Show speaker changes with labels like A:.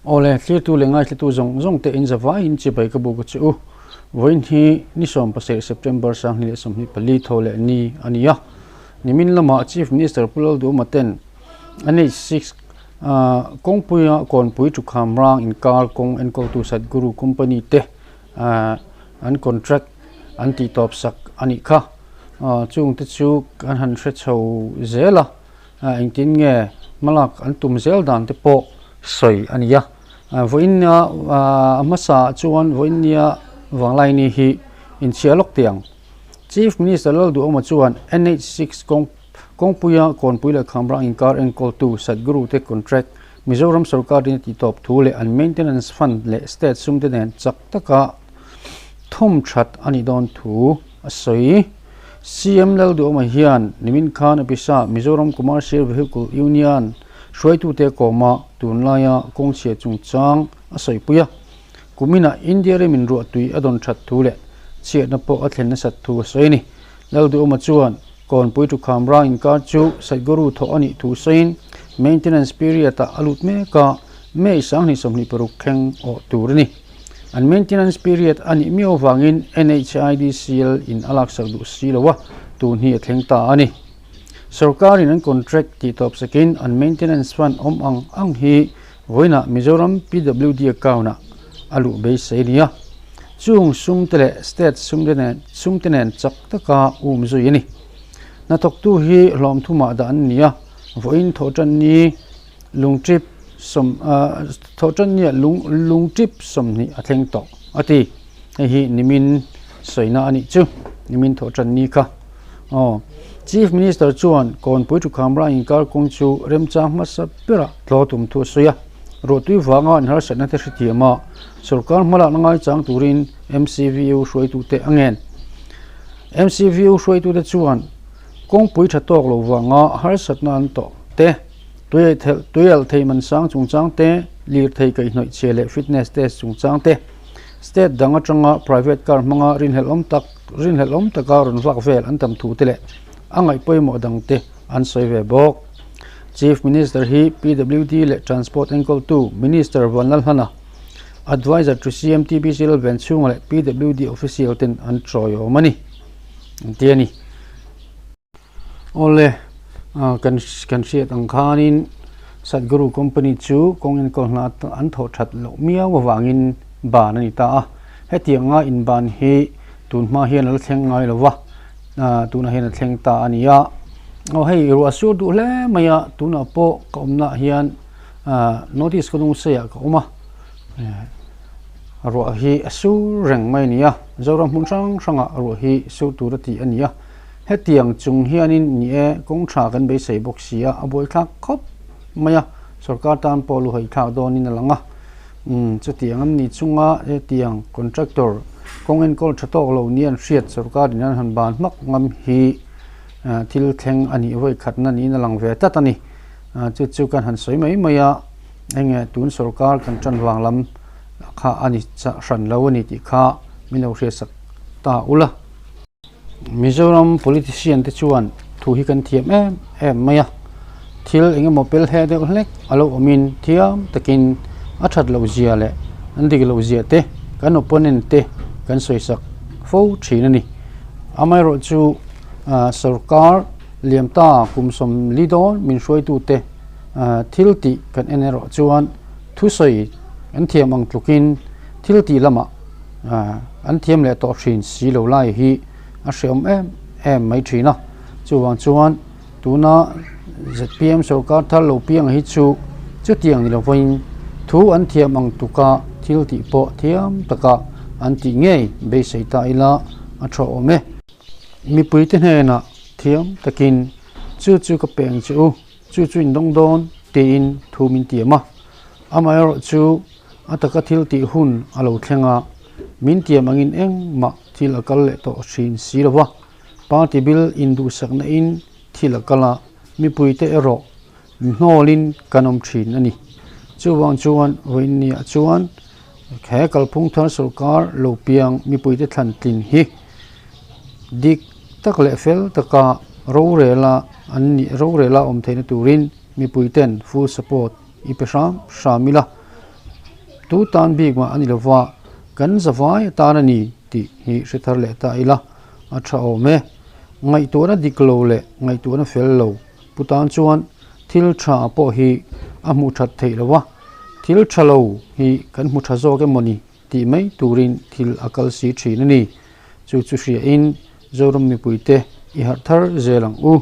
A: Awle, thlirtu leh ngaithlatu zawng zawng te in zavaiin chibai ka buk a che u. Vawiin hi ni 17 September 2024 tho leh ni a ni a. Nimin lamah Chief Minister Pu Lalduhma ten NH6 kawngpuia Kawnpui Thukham rang inkar kawng enkawltu Satguru Company te an contract an tihtawp sak a nih kha. Chungte chu kan han hre chho zel a. Engtin nge hmalak an tum zel dan te pawh sawi a ni a. Vawiin a hmasa chuan vawiin nia Vanglaini hi inchhia lawk teh ang. Chief Minister Lalduhawma chuan NH6 kawng kawngpuia Kawnpui leh Khamrang inkar enkawltu Satguru te contract Mizoram sorkar in a tihtawp thu leh an maintenance fund leh state sum te nen chak taka thawm that a nih dawn thu a sawi. CM Lalduhawma hian nimin khan a pisa Mizoram Commercial Vehicle Union hruaitute kawma tunlaia kawngchhia chungchang a sawipui a. Kuminah India rimin ruahtui a dawn that thu leh chhiatna pawh a thlen nasat thu a sawi a ni. Lalduhawma chuan Kawnpui Thukham rang inkar chu Satguru thawh a nih thu sawiin maintenance period-ah a lut mek a, May 2026 thleng awh tur a ni. An maintenance period a nih miau avangin NHIDCL in a laksak duh si lo a, tun hi a thleng ta a ni. Sorkarin an contract tih tawp sakin an maintenance fund awm ang ang hi vawiinah Mizoram PWD account-ah a luh beisei a ni a. Chung sumte leh state sumte nen sumte nen chak taka um zui a ni. Hnathawktu hi hlawm thumah dah an ni a, vawiin thawhtanni lungṭip sawm thawhtannia lung lungṭip 20 a thleng tawh a ti. Hei hi nimin sawina a nih chu, nimin thawhtanni kha. Aw, Chief Minister chuan Kawnpui Thukham Rai inkar kawng chu remchang hmasa berah tlaw tum thu a sawi a. Ruahtui vanga an harsatna te hrethiam a, sorkar hmalakna ngaichang turin MCVU hruaitute a ngen. MCVU hruaitute chuan kawngpui tha tawk lo vanga harsatna an tawh te, tuialh thei man sang chungchang te, lirthei kaihhnawih chhia leh fitness test chungchang te, state dang atanga private car hmanga rinhlelhawm tak rinhlelhawm taka rawn vak vel an tam thu te leh a ngaih pawimawh dang te an sawi ve bawk. Chief Minister hi PWD leh Transport enkawltu Minister Vanlalhlana, Adviser to CM TBC Lalvenchhunga leh PWD official ten an tawiawm a ni, an ti a ni. Awle, kan kan hriat ang khanin Satguru Company chu kawng enkawl hna an thawh that loh miau avangin ban a ni ta a. Hetianga inban hi tun hma hian a la thleng ngai lo va, tunah hian a thleng ta a ni a. Aw hei ruah sur duh hle mai a, tunah pawh ka awmnaah hian notice ka hnung seiah ka awm a, ruah hi a sur reng mai a ni a, Zoram hmun hrang hrangah ruah hi sur tur a tih a ni a. Hetiang chung hianin ni e kawng tha kan beisei bawk si a, a buaithlak khawp mai a, sorkar tan pawh lu haithlak dawnin a lang a. Umm chutiang an ni chunga hetiang contractor kawng enkawl tha tawk lo ni an hriat sorkar in an han ban hmak ngam hi thil thleng a nih vawi khatna niin a lang ve tlat a ni. Chu chu kan han sawi mai mai a, enge tun sorkar kan tan vang lam kha a ni hran lo a ni tih kha min lo hriatsak ta ula. Mizoram politician te chuan thu hi kan thiam em em mai a, thil eng emaw pel he deuh hlek a lo awmin thiam takin a that loh zia leh an dik loh zia te kan opponent te kan sawisak fo thin a ni. Amaherawhchu sorkar liam ta kum 40 dawn min hruaitu te thil tih kan en erawh chuan thusawi an thiam ang tlukin thil tih lamah an thiam leh tawh thin si lo lai hi a hreawm em em mai thin a. Chuvang chuan tuna zpm sorkar thar lo piang hi chu chutiang ni lovin thu an thiam ang tuka thil tih pawh thiam taka an tih ngei beisei ta ila a tha awm e. Mipuite hnenah thiam takin chu chu ka peng che u, chu chu in dawng dawn tiin thu min tiam a. Amaherawhchu a taka thil tih hun a lo thleng a, min tiam angin engmah thil a kal leh tawh thin si lo va. Party bil induhsakna in thil a kal a, mipuite erawh hnawlin kan awm thin a ni. Chuvang chuan vawiinniah chuan he kalphung thar sorkar lo piang mipuite thlan tlin hi dik tak leh fel taka rorela an nih rorela awm theihna turin mipuiten full support i pe hram hram ila. Tu tan bik mah a ni lova, kan zavai atan a ni tih hi hre thar leh ta ila a tha awm e. Ngaihtuahna dik lo leh ngaihtuahna fel lo pu tan chuan thil tha pawh hi a hmuh that theih lo a, thil tha lo hi kan hmu tha zawk emaw ni tih mai turin thil a kal si thin a ni. Chu chu hriain Zoram mipuite i harh thar zel ang u.